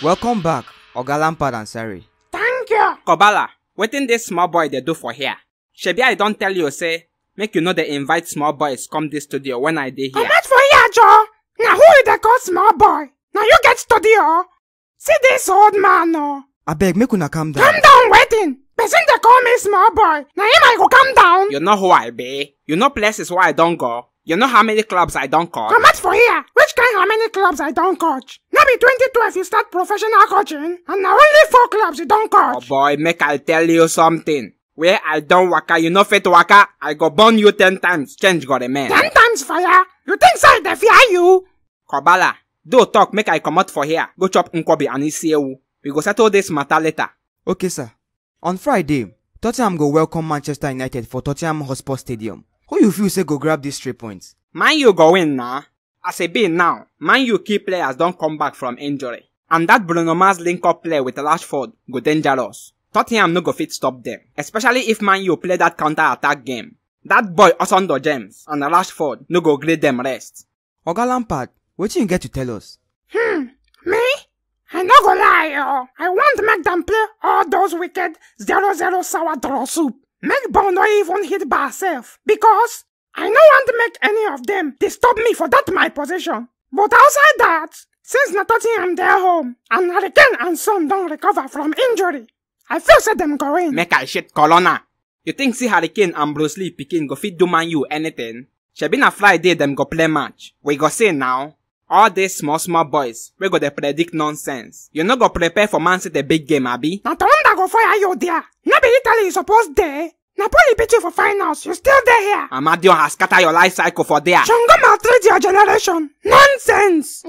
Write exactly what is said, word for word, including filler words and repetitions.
Welcome back, Oga Lampard and Sari. Thank you. Kobala, wetin this small boy dey do for here? Shebi I don tell you say make you no dey invite small boys come this studio when I dey here. Comot for here, Joe. Na who you dey call small boy? Na you get studio? See this old man, oh. Abeg, make una calm down. Calm down, wetin? Person dey call me small boy. Na him I go calm down. You know who I be? You know places where I don go? You know how many clubs I don cut? Comot for here. Which kind how many clubs I don cut? No be twenty twelve you start professional coaching, and na only four clubs you don Oh cut. Boy, make I tell you something. Where I don waka, you no fit waka. I go burn you ten times. Change go remain. Ten times fire? You think say I dey fear you? Kobala, do talk make I comot for here. Go chop nkwobi and isi ewu. We go settle this matter later. Okay, sir. On Friday, Tottenham go welcome Manchester United for Tottenham Hotspur Stadium. Who you feel say go grab these three points? Man U go win na. As e be now, Man U key players don come back from injury. And that Bruno Mars link-up play with Rashford go dangerous. Tottenham no go fit stop them, especially if Man U play that counter-attack game. That boy Osondo James and Rashford no go gree them rest. Oga Lampard, wetin you get to tell us? Hmm, me? I no go lie, oh. I want make them play all those wicked zero zero sour draw soup. Make ball no even hit bar sef, because I no want make any of them disturb me for that my position. But outside that, since na Tottenham dey home and Harry Kane and Son don recover from injury, I feel say them go win. Make I shit corona. You think see Harry Kane and Bruce Lee pikin go fit do Man U anything? Shebi na Friday them go play match. We go see now. All these small small boys, we go dey predict nonsense. You no go prepare for Man City big game, abi? Na thunder go fire you there. No be Italy you suppose dey. Napoli beat you for finals. You still dey here. Amadio has scatter your life cycle for there. Shango maltreat your generation. Nonsense.